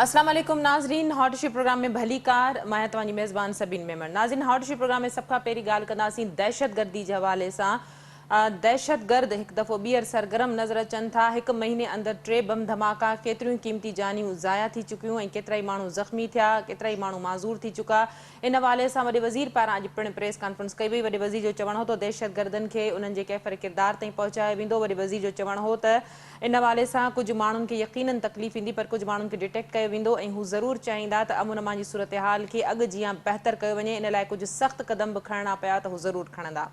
اسلام عليڪم ناظرين هاٽ اشو پروگرام ۾ ڀليڪار مان آهيان توهان جي ميزبان سبين ميمڻ ناظرين هاٽ اشو پروگرام ۾ سڀ کان پهرين ڳالهه ڪنداسين دهشتگردي جي حوالي سان دهشتگرد هڪ دفعو ٻيهر سرگرم نظر اچن ٿا هڪ مهيني اندر ٽي بم ڌماڪا ڪيتريون قيمتي جانيون ضايع ٿي چڪيون ۽ ڪيترائي ماڻهو زخمي ٿيا ڪيترائي ماڻهو معذور ٿي چڪا ان حوالي سان وڏي وزير پاران اڄ پڻ پريس ڪانفرنس ڪئي وئي. وڏي وزير جو چوڻ هو ته دهشتگردن کي انهن جي ڪيفر ڪردار تائين پهچايو ويندو. وڏي وزير جو چوڻ هو ته ان حوالي سان ڪجهه ماڻهن کي يقينن تڪليف ايندي پر ڪجهه ماڻهن کي ڊٽيڪٽ ڪيو ويندو ۽ هو ضرور چاهيندا ته امن امان جي صورتحال کي اڳ جيان بهتر ڪيو وڃي ان لاء ڪجهه سخت قدم به کڻڻا پيا ته هو ضرور کڻندا.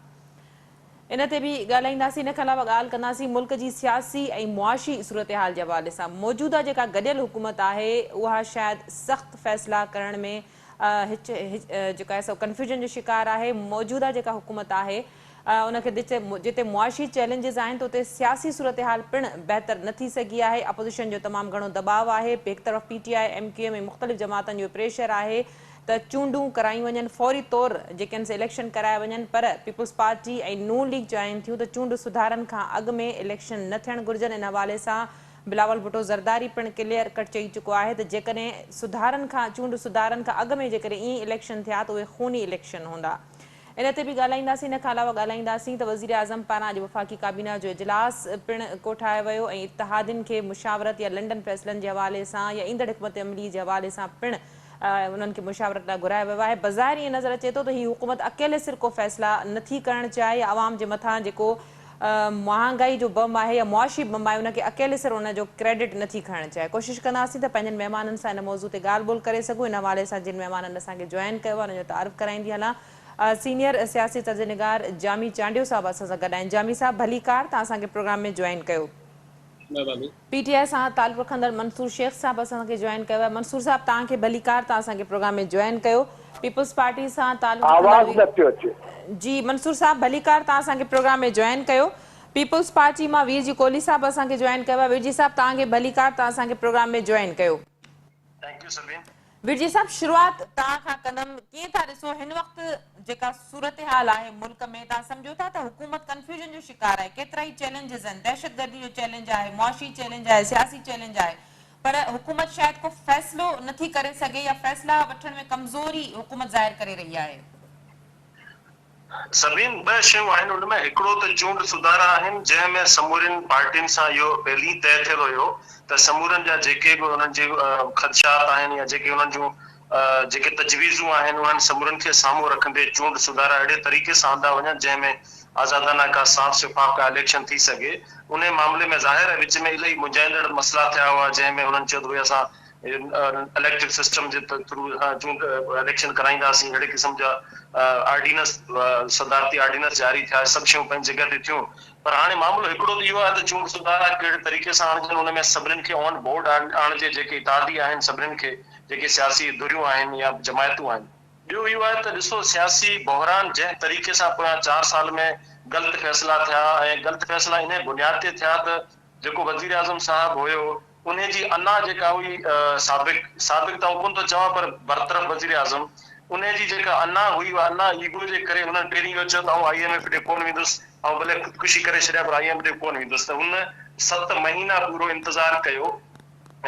ان تي به ڳالهائينداسين. ان کان علاوه ڳالهه ڪنداسين ملڪ جي سياسي ۽ معاشي صورتحال جي حوالي سان. موجوده جيڪا گڏيل حڪومت آهي اها شايد سخت فيصلا ڪرڻ ۾ هچ جيڪو آهي سو ڪنفيوژن جو شڪار آهي. موجوده جيڪا حڪومت آهي ان کي جتي معاشي چئلينجز آهن ته اتي سياسي صورتحال پڻ بهتر نه ٿي سگهي آهي. اپوزيشن جو تمام گهڻو دٻاء آهي. هڪ طرف P T I, M Q M ۽ مختلف جماعتن جو پريشر آهي ته چونڊون ڪرايون وڃن، فوري طور جيڪي آهن سي اليڪشن ڪرايا وڃن پر پيپلز پارٽي ۽ نون ليگ چاهين ٿيون ته چونڊ سڌارن کان اڳ ۾ اليڪشن نه ٿيڻ گهرجن. ان حوالي سان بلاول ڀٽو زرداري پڻ ڪليئر ڪٽ چئي چڪو آهي ته جيڪڏهن سڌارن کان چونڊ سڌارن کان اڳ ۾ جيڪڏهن ائين اليڪشن ٿيا ته اهي خوني اليڪشن هوندا. ان تي به ڳالهائينداسين. ان کان علاوه ڳالهائينداسين ته وزيراعظم پاران اڄ وفاقي ڪابينا جو اجلاس پڻ ڪوٺايو ويو ۽ اتحادين کي مشاورت يا لنڊن فيصلن جي حوالي سان يا ايندڙ حڪمت عملي جي حوالي سان پڻ انهن کي مشاورت لاء گهرايو ويو آهي. بظاهر ائين نظر اچي ٿو ته هي حڪومت اڪيلي سر ڪو فيصلا نٿي ڪرڻ چاهي يا عوام جي مٿان جيڪو مهانگائي جو بم آهي يا معاشي بم آهي ان کي اڪيلي سر ان جو ڪريڊٽ نٿي کڻڻ چاهي. ڪوشش ڪنداسين ته پنهنجن مهمانن سان ان موضوع تي ڳالهه ٻولهه ڪري سگهون. ان حوالي سان جن مهمانن اسان کي جوائن ڪيو آهي انهن جو تعارف ڪرائيندي هلان. سينيئر سياسي تجزيه نگار جامي چانڊيو صاحب اسان سان گڏ آهن. جامي صاحب ڀليڪار توهان اسان کي پروگرام ۾ جوائن ڪيو. مهرباني. پي ٽي آء سان تعلق رکندڙ منصور شيخ صاحب اسان کي جوائن ڪيو آهي. منصور صاحب توهان کي ڀليڪار توهان اسان کي پروگرام ۾ جوائن ڪيو. پيپلز پارٽي سان تعلق رکندڙ آواز نه پيو اچي. جي منصور صاحب ڀليڪار توهان اسان کي پروگرام ۾ جوائن ڪيو. پيپلز پارٽي مان وير جي ڪولهي صاحب اسان کي جوائن ڪيو آهي. وير جي صاحب توهان کي ڀليڪار توهان اسان کي پروگرام ۾ جوائن ڪيو. Thank you Sabeen. Virji صاحب شروعات توهان کان ڪندم ڪيئن ٿا ڏسو هن وقت جيڪا صورتحال آهي ملڪ ۾ توهان سمجهو ٿا ته حڪومت ڪنفيوژن جو شڪار آهي ڪيترائي چئلينجز آهن دهشتگردي جو چئلينج آهي معاشي چئلينج آهي سياسي چئلينج آهي پر حڪومت شايد ڪو فيصلو نٿي ڪري سگهي يا فيصلا وٺڻ ۾ ڪمزوري حڪومت ظاهر ڪري رهي آهي. سبين، ٻه شيون آهن ان ۾ هڪڙو ته چونڊ سڌارا آهن جنهن ۾ سمورين پارٽين سان اهو پهرين طئي ٿيل هيو ته سمورن جا جيڪي به انهن جي خدشات آهن يا جيڪي انهن جون جيڪي تجويزون آهن انهن سمورن کي سامهون رکندي چونڊ سڌارا اهڙي طريقي سان آندا وڃن جنهن ۾ آزادانه ڪا صاف شفاف ڪا اليڪشن ٿي سگهي انهي معاملي ۾ ظاهر آهي وچ ۾ الائي منجهائيندڙ مسئلا ٿيا هئا جنهن ۾ انهن چيو ته ڀئي اسان اليڪٽرڪ سسٽم جي ٿرو اسان چونڊ اليڪشن ڪرائينداسين اهڙي قسم جا آرڊيننس صدارتي آرڊيننس جاري ٿيا سڀ شيون پنهنجي جڳهه تي ٿيون پر هاڻي معاملو هڪڙو ته اهو آهي ته چونڊ سڌارا ڪهڙي طريقي سان آڻجن ان ۾ سڀنين کي آن بورڊ آڻجي جيڪي اتحادي آهن سڀنين کي جيڪي سياسي ڌريون آهن يا جماعتون آهن ٻيو اهو آهي ته ڏسو سياسي بحران جنهن طريقي سان پويان چار سال ۾ غلط فيصلا ٿيا ۽ غلط فيصلا انهي بنياد تي ٿيا ته جيڪو وزيراعظم صاحب هيو انهي جي انا جيڪا هئي سابق، سابق ته آئون ڪونه ٿو چوان پر برطرف وزيراعظم، انهي جي جيڪا انا هئي اها انا ايگو جي ڪري هنن پهرين اهو چيو ته آئون I M F ڏي ڪونه ويندس، آئون ڀلي خودڪشي ڪري ڇڏيان پر I M F ڏي ڪونه ويندس ته هن ست مهينا پورو انتظار ڪيو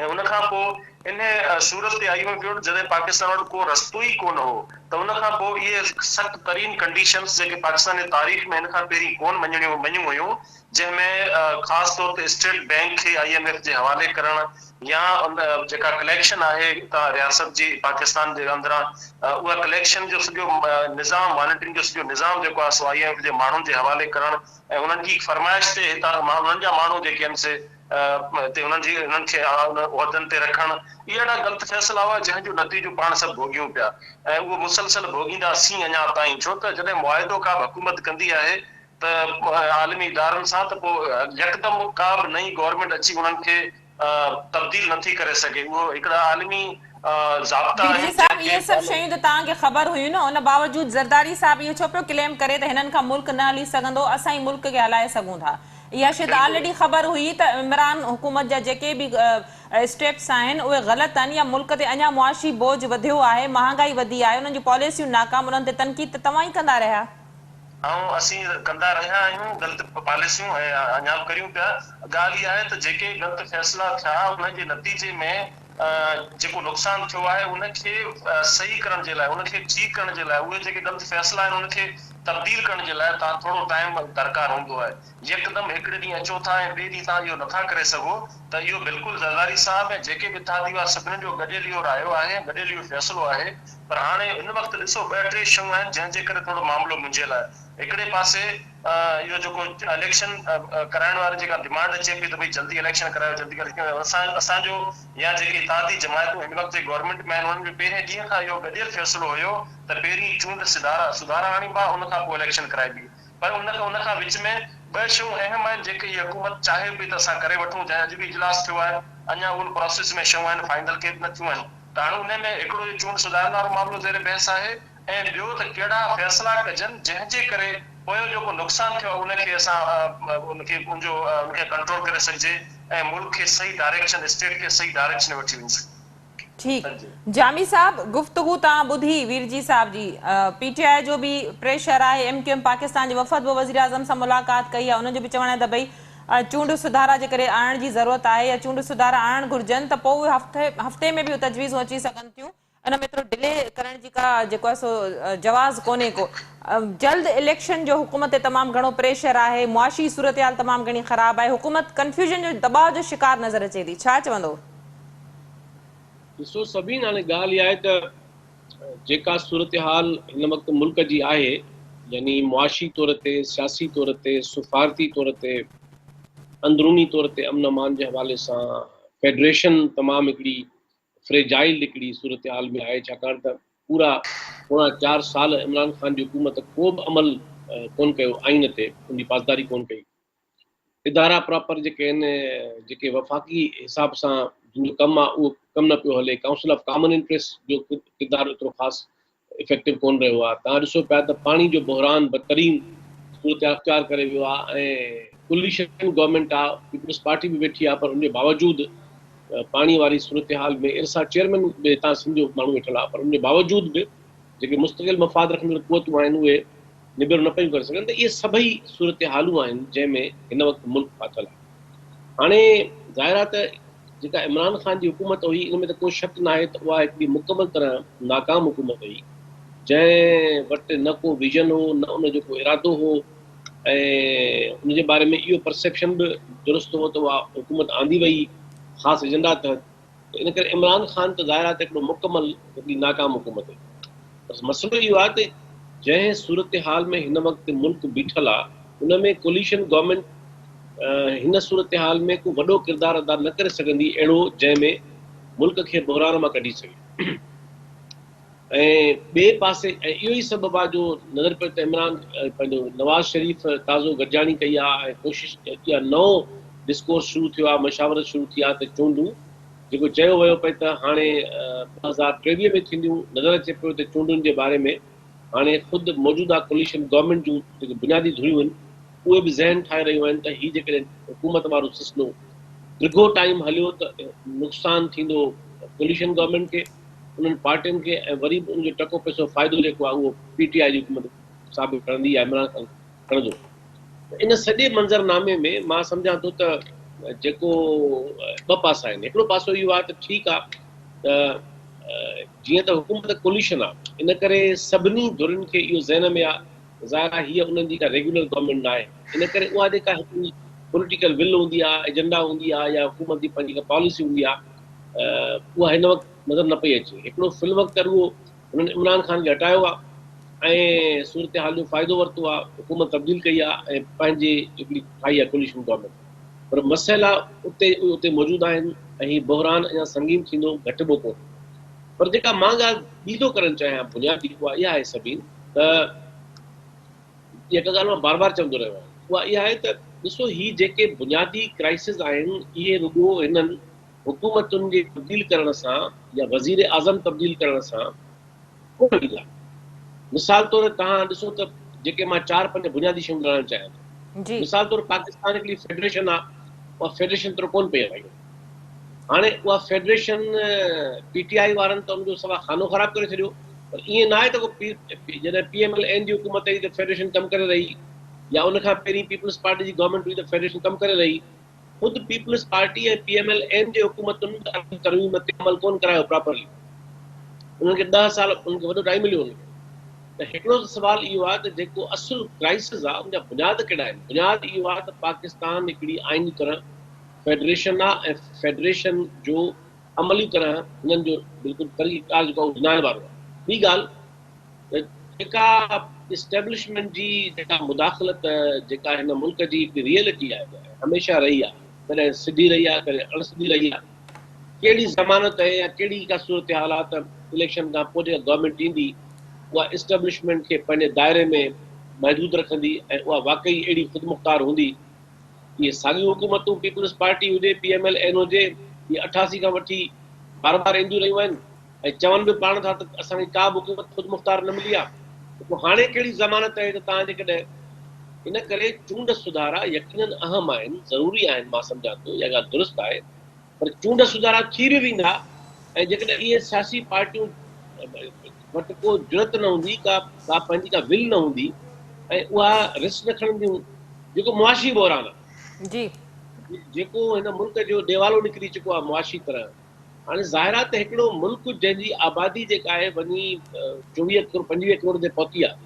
۽ ان کان پوء انهي صورت تي I M F وٽ جڏهن پاڪستان وٽ ڪو رستو ئي ڪونه هو ته ان کان پوء اهي سخت ترين ڪنڊيشنز جيڪي پاڪستان جي تاريخ ۾ هن کان پهرين ڪونه مڃڻيون مڃيون هيون جنهن ۾ خاص طور تي اسٽيٽ بئنڪ کي I M F جي حوالي ڪرڻ يا ان جيڪا ڪليڪشن آهي اتان رياست جي پاڪستان جي اندران اها ڪليڪشن جو سڄو نظام مانيٽرنگ جو سڄو نظام جيڪو آهي سو I M F جي ماڻهن جي حوالي ڪرڻ ۽ انهن جي فرمائش تي هتان انهن جا ماڻهو جيڪي آهن سي تي انهن جي انهن کي عهدن تي رکڻ اهي اهڙا غلط فيصلا هئا جنهن جو نتيجو پاڻ سڀ ڀوڳيون پيا ۽ اهو مسلسل ڀوڳينداسين اڃا تائين ڇو ته جڏهن معاهدو ڪا به حڪومت ڪندي آهي ته عالمي ادارن سان ته پوء يڪدم ڪا به نئين گورنمينٽ اچي انهن کي تبديل نٿي ڪري سگهي اهو هڪڙا عالمي ضابطا پيرجي آهن صاحب جنهن کي اهي سڀ فالو شيون ته توهان کي خبر هيون نه ان باوجود زرداري صاحب اهو ڇو پيو ڪليم ڪري ته هنن کان ملڪ نه هلي سگهندو اسان ئي ملڪ کي هلائي سگهون ٿا اها شي ته بلڪل آلريڊي خبر هئي ته عمران حڪومت جا جيڪي به اسٽيپس آهن اهي غلط آهن يا ملڪ تي اڃا معاشي بوجهه وڌيو آهي مهانگائي وڌي آهي انهن جون پاليسيون ناڪام انهن تي تنقيد ته توهان ئي ڪندا رهيا. ۽ اسين ڪندا رهيا آهيون غلط پاليسيون ۽ اڃا به ڪريون پيا. ڳالهه اها آهي ته جيڪي غلط فيصلا ٿيا انهن جي نتيجي ۾ جيڪو نقصان ٿيو آهي ان کي صحيح ڪرڻ جي لاء ان کي ٺيڪ ڪرڻ جي لاء اهي جيڪي غلط فيصلا آهن ان کي تبديل ڪرڻ جي لاء توهان ٿورو ٽائيم درڪار هوندو آهي. يڪدم هڪڙي ڏينهن اچو ٿا ۽ ٻئي ڏينهن توهان اهو نٿا ڪري سگهو ته اهو بلڪل زرداري صاحب ۽ جيڪي به اتحادي هئا سڀني جو گڏيل اهو رايو آهي ۽ گڏيل اهو فيصلو آهي پر هاڻي هن وقت ڏسو ٻه ٽي شيون آهن جنهن جي ڪري ٿورو معاملو منجهيل آهي هڪڙي پاسي اهو جيڪو اليڪشن ڪرائڻ واري جيڪا ڊمانڊ اچي پئي ته ڀئي جلدي اليڪشن ڪرايو جلدي ڪرايو اسان اسان جو يا جيڪي اتحادي جماعتون هن وقت جي گورنمينٽ ۾ آهن انهن جو پهرين ڏينهن کان اهو گڏيل فيصلو هيو ته پهرين چونڊ سڌارا سڌارا آڻيبا ان کان پوء اليڪشن ڪرائبي پر ان ان کان وچ ۾ ٻه شيون اهم آهن جيڪي هي حڪومت چاهي پئي ته اسان ڪري وٺون جنهن اڄ به اجلاس ٿيو آهي اڃا ان پراسيس ۾ شيون آهن فائنل ڪي به نه ٿيون آهن ته هاڻي انهي ۾ هڪڙو اهو چونڊ سڌارن وارو معاملو زير بحث آهي ۽ ٻيو ته ڪهڙا فيصلا ڪجن جنهن جي ڪري پويون جيڪو نقصان ٿيو آهي ان کي اسان ان کي ان جو ان کي ڪنٽرول ڪري سگهجي ۽ ملڪ کي صحيح ڊائريڪشن اسٽيٽ کي صحيح ڊائريڪشن ۾ وٺي وڃي سگهجي. ٺيڪ جامي صاحب گفتگو توهان ٻڌي ويرجي صاحب جي پي ٽي آء جو به پريشر آهي ايم ڪيو ايم پاڪستان جي وفد به وزيراعظم سان ملاقات ڪئي آهي انهن جو به چوڻ آهي ته ڀئي چونڊ سڌارا جيڪڏهن آڻڻ جي ضرورت آهي يا چونڊ سڌارا آڻڻ گهرجن ته پوء اهي هفتي هفتي ۾ به اهي تجويزون اچي سگهن ٿيون ان ۾ ايترو ڊلي ڪرڻ جي ڪا جيڪو آهي سو جواز ڪونهي ڪو. جلد اليڪشن جو حڪومت تي تمام گهڻو پريشر آهي، معاشي صورتحال تمام گهڻي خراب آهي، حڪومت ڪنفيوژن جو دٻاء جو شڪار نظر اچي ٿي، ڇا چوندو؟ ڏسو سبين هاڻي ڳالهه اها آهي ته جيڪا صورتحال هن وقت ملڪ جي آهي يعني معاشي طور تي، سياسي طور تي، سفارتي طور تي، اندروني طور تي امن امان جي حوالي سان فيڊريشن تمام هڪڙي فريجائل هڪڙي صورتحال ۾ آهي ڇاڪاڻ ته پورا پوڻا چار سال عمران خان جي حڪومت ڪو به عمل ڪون ڪيو آئين تي ان جي پاسداري ڪون ڪئي ادارا پراپر جيڪي آهن جيڪي وفاقي حساب سان جن جو ڪم آهي اهو ڪم نه پيو هلي ڪائونسل آف ڪامن انٽريسٽ جو ڪردار ايترو خاص افيڪٽو ڪونه رهيو آهي، توهان ڏسو پيا ته پاڻي جو بحران بدترين صورتحال اختيار ڪري ويو آهي ۽ ڪوليشن گورنمينٽ آهي، پيپلز پارٽي به ويٺي آهي پر ان جي باوجود پاڻي واري صورتحال ۾ ارسا چيئرمين به هتان سنڌ جو ماڻهو ويٺل آهي پر ان جي باوجود به جيڪي مستقل مفاد رکندڙ قوتون آهن اهي نبيرو نه پيون ڪري سگهن ته اهي سڀئي صورتحالون آهن جنهن ۾ هن وقت ملڪ ڦاٿل آهي. هاڻي ظاهر آهي ته جيڪا عمران خان جي حڪومت هئي ان ۾ ته ڪو شڪ ناهي ته اها هڪڙي مڪمل طرح ناڪام حڪومت هئي جنهن وٽ نه ڪو ويزن هو نه ان جو ڪو ارادو هو ۽ ان جي باري ۾ اهو پرسيپشن به درست هو ته اها حڪومت آندي وئي خاص ايجنڊا تحت ته ان ڪري عمران خان ته ظاهر آهي ته هڪڙو مڪمل هڪڙي ناڪام حڪومت هئي بس مسئلو اهو آهي ته جنهن صورتحال ۾ هن وقت ملڪ بيٺل آهي ان ۾ ڪوليشن گورنمينٽ هن صورتحال ۾ ڪو وڏو ڪردار ادا نه ڪري سگهندي اهڙو جنهن ۾ ملڪ کي بحران مان ڪڍي سگهي ۽ ٻئي پاسي ۽ اهو ئي سبب آهي جو نظر پيو ته عمران پنهنجو نواز شريف تازو گڏجاڻي ڪئي آهي ۽ ڪوشش اها نئون ڊسڪورس شروع ٿيو آهي مشاورت شروع ٿي آهي ته چونڊون جيڪو چيو ويو پئي ته هاڻي 2023 ۾ ٿينديون نظر اچي پيو ته چونڊن جي باري ۾ هاڻي خود موجوده ڪوليشن گورنمينٽ جون جيڪي بنيادي ڌريون آهن اهي به ذهن ٺاهي رهيون آهن ته هي جيڪڏهن حڪومت وارو سلسلو ڊگهو ٽائيم هليو ته نقصان ٿيندو ڪوليشن گورنمينٽ کي، انهن پارٽين کي ۽ وري به ان جو ٽڪو پئسو فائدو جيڪو آهي اهو پي ٽي آء جي حڪومت ثابت کڻندي يا عمران خان کڻندو ته ان سڄي منظرنامي ۾ مان سمجهان ٿو ته جيڪو ٻه پاسا آهن هڪڙو پاسو اهو آهي ته ٺيڪ آهي ته جيئن ته حڪومت ڪوليشن آهي ان ڪري سڀني ڌرين کي اهو ذهن ۾ آهي ظاهر آهي هيء انهن جي ڪا ريگيولر گورنمينٽ ناهي، ان ڪري اها جيڪا هڪڙي پوليٽيڪل ول هوندي آهي، ايجنڊا هوندي آهي يا حڪومت جي پنهنجي ڪا پاليسي هوندي آهي، اها هن وقت نظر نه پئي اچي. هڪڙو في الوقت ته رڳو هنن عمران خان کي هٽايو آهي ۽ صورتحال جو فائدو ورتو آهي، حڪومت تبديل ڪئي آهي ۽ پنهنجي هڪڙي ٺاهي آهي ڪوليشن گورنمينٽ، پر مسئلا اتي اتي موجود آهن ۽ هي بحران اڃا سنگين ٿيندو، گهٽبو ڪونه. پر جيڪا مان ڳالهه ٻي ٿو ڪرڻ چاهيان بنيادي اها اها آهي سبين ته جيڪا ڳالهه مان بار بار چوندو رهيو آهيان اها اها آهي ته ڏسو هي جيڪي بنيادي ڪرائسز آهن اهي رڳو هنن حڪومتن جي تبديل ڪرڻ سان يا وزير اعظم تبديل ڪرڻ سان ڪونه ويندا. مثال طور توهان ڏسو ته جيڪي مان چار پنج بنيادي شيون ڳڻائڻ چاهيان ٿو. مثال طور پاڪستان هڪڙي فيڊريشن آهي اها فيڊريشن طور ڪونه پئي هلائي وڃي. هاڻي اها فيڊريشن پي ٽي آء وارن ته ان جو سوا خانو خراب ڪري ڇڏيو پر ائين ناهي ته ڪو جڏهن پي ايم ايل اين جي حڪومت هئي ته فيڊريشن ڪم ڪري رهي يا ان کان پهرين پيپلز پارٽي جي گورنمينٽ هئي ته فيڊريشن ڪم ڪري رهي. خود peoples party ۽ P M L N جي حڪومتن به ارڙهين ترميم تي عمل ڪونه ڪرايو پراپرلي. انهن کي ڏهه سال انهن کي وڏو ٽائيم مليو انهن کي. ته هڪڙو ته سوال اهو آهي ته جيڪو اصل ڪرائسز آهي ان جا بنياد ڪهڙا آهن؟ بنياد اهو آهي ته پاڪستان هڪڙي آئيني طرح فيڊريشن آهي ۽ فيڊريشن جو عملي طرح هنن جو بلڪل طريقه ڪار جيڪو آهي اهو ناهي وارو آهي. ٻي ڳالهه ته جيڪا اسٽيبلشمينٽ جي جيڪا مداخلت جيڪا هن ملڪ جي هڪڙي ريئلٽي آهي ۽ هميشه رهي آهي، ڪڏهن سڌي رهي آهي ڪڏهن اڻ سڌي رهي آهي، ڪهڙي ضمانت آهي يا ڪهڙي ڪا صورتحال آهي ته اليڪشن کان پوء جيڪا گورنمينٽ ايندي اها اسٽيبلشمينٽ کي پنهنجي دائري ۾ محدود رکندي ۽ اها واقعي اهڙي خودمختار هوندي. اهي ساڳيون حڪومتون پيپلز پارٽي هجي، پي ايم ايل اين هجي، اهي 88 کان وٺي بار بار اينديون رهيون آهن. ۽ چون به پاڻ ٿا ته اسان کي ڪا به حڪومت خودمختار نه ملي آهي ته پوء هاڻي ڪهڙي ضمانت آهي ته توهان جيڪڏهن ان ڪري چونڊ سڌارا يقينن اهم آهن، ضروري آهن مان سمجهان ٿو اها ڳالهه درست آهي پر چونڊ سڌارا ٿي به ويندا ۽ جيڪڏهن اهي سياسي پارٽيون وٽ ڪو جرئت نه هوندي ڪا ڪا پنهنجي ڪا ول نه هوندي ۽ اها رسڪ نه کڻنديون جيڪو معاشي بحران آهي جي. جيڪو هن ملڪ جو ڏيوالو نڪري چڪو آهي معاشي طرح هاڻي ظاهر آهي ته هڪڙو ملڪ جنهن جي آبادي جيڪا آهي وڃي 24 ڪروڙ 25 ڪروڙ تي پهتي آهي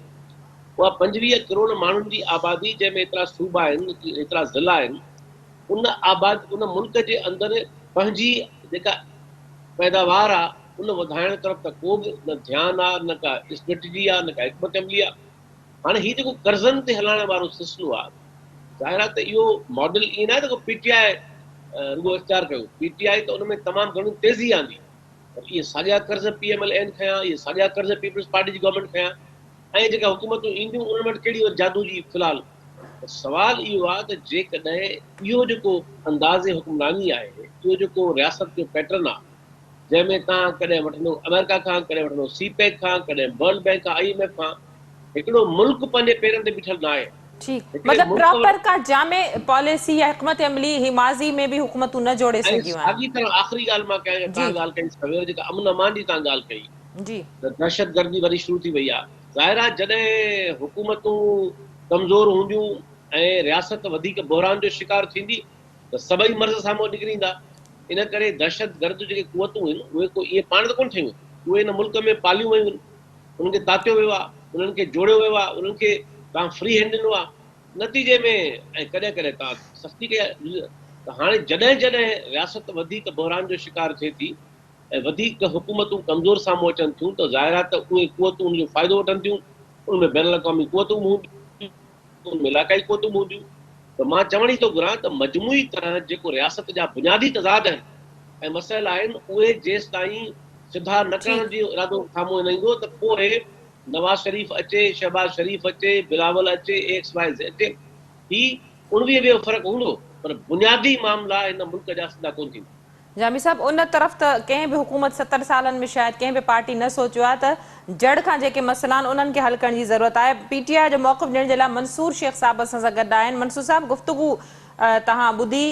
اها 25 ڪروڙ ماڻهن جي آبادي جنهن ۾ ايترا صوبا آهن ايترا ضلع آهن ان آباد ان ملڪ جي اندر پنهنجي جيڪا پيداوار آهي ان وڌائڻ طرف ته ڪو به نه ڌيان آهي نه ڪا اسٽريٽجي آهي نه ڪا حڪمت عملي آهي هاڻي هي جيڪو قرضن تي هلائڻ وارو سلسلو آهي ظاهر آهي ته اهو ماڊل ائين ناهي ته ڪو پي ٽي آء رڳو اختيار ڪيو، پي ٽي آء ته ان ۾ تمام گهڻي تيزي آندي پر اهي ساڳيا قرض پي ايم ايل اين کنيا، اهي ساڳيا قرض پيپلز پارٽي جي گورنمينٽ کنيا ۽ جيڪا حڪومتون اينديون انهن وٽ ڪهڙي وري جادو جي في الحال ته سوال اهو آهي ته جيڪڏهن اهو جيڪو انداز حڪمراني آهي، اهو جيڪو رياست جو پيٽرن آهي جنهن ۾ توهان ڪڏهن وٺندو آمريڪا کان، ڪڏهن وٺندو سي پيڪ کان، ڪڏهن ورلڊ بينڪ کان، I M F کان، هڪڙو ملڪ پنهنجي پيرن تي بيٺل ناهي. ٺيڪ هڪڙي مطلب ملڪ پراپر وٽ ڪا جامع پاليسي يا حڪمت عملي هي ماضي ۾ به حڪومتون نه جوڙي ۽ سگهيون آهن. ساڳي طرح آخري ڳالهه مان ڪيان جي. توهان ڳالهه ڪئي سوير جيڪا امن امان جي توهان ڳالهه ڪئي جي. ته دهشتگردي وري شروع ٿي وئي آهي ظاهر آهي جڏهن حڪومتون ڪمزور هونديون ۽ رياست وڌيڪ بحران جو شڪار ٿيندي ته سڀئي مرض سامهون نڪري ايندا ان ڪري دهشتگرد جيڪي قوتون آهن اهي ڪو ائين پاڻ ته ڪونه ٺهيون آهن اهي هن ملڪ ۾ پاليون ويون آهن انهن کي تاتيو ويو آهي، انهن کي جوڙيو ويو آهي، انهن کي توهان فري هينڊ ڏنو آهي، نتيجي ۾ ۽ ڪڏهن ڪڏهن توهان سختي ڪئي آهي ته هاڻي جڏهن جڏهن رياست وڌيڪ بحران جو شڪار ٿئي ٿي ۽ وڌيڪ حڪومتون ڪمزور سامهون اچن ٿيون ته ظاهر آهي ته اهي قوتون ان جو فائدو وٺن ٿيون، ان ۾ بين الاقوامي قوتون به هونديون. ان ۾ علائقائي قوتون به هونديون ته مان چوڻ ئي ٿو گهران ته مجموعي طرح جيڪو رياست جا بنيادي تضاد آهن ۽ مسئلا آهن اهي جيستائين سڌا نه ڪرڻ جو ارادو سامهون نه ايندو ته پوء نواز شريف اچي، شهباز شريف اچي، بلاول اچي، ايڪس واء زيڊ اچي هي اڻويهه ويهه فرق هوندو پر بنيادي معاملا هن ملڪ جا سڌا ڪونه ٿيندا. جامي صاحب ان طرف ته ڪنهن به حڪومت 70 سالن ۾ شايد ڪنهن به پارٽي نه سوچيو آهي ته جڙ کان جيڪي مسئلا آهن انهن کي حل ڪرڻ جي ضرورت آهي پي ٽي آء جو موقف ڏيڻ جي لاء منصور شيخ صاحب اسان سان گڏ آهن منصور صاحب گفتگو توهان ٻڌي